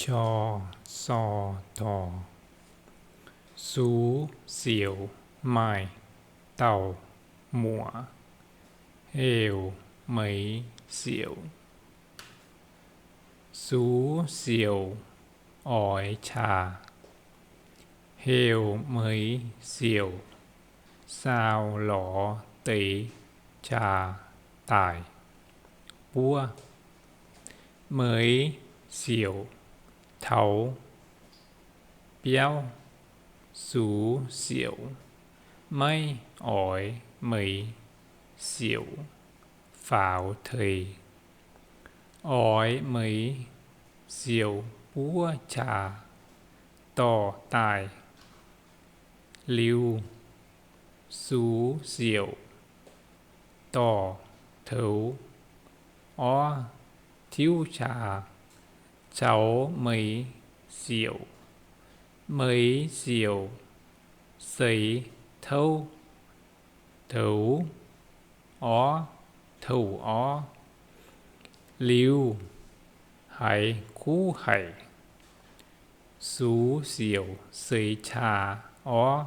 Cor, sor, tor. Sux siouc maaih dauh muoc, heuc Meix Siouc. Sux siouc oix qaa, heuc Meix Siouc saau lorz deix qaa daaih buov. Meix Siouc taux biauv, Sux siouc maiv oix Meix Siouc faaux teix, oix Meix Siouc buov qaa dorh daaih. Liuz, Sux siouc dorh toux orv tiuv qaa caux Meix Siouc. Meix Siouc seix touv toux orv, touv orv. Liuz, haiz kuv haic, Sux siouc seix qaa orv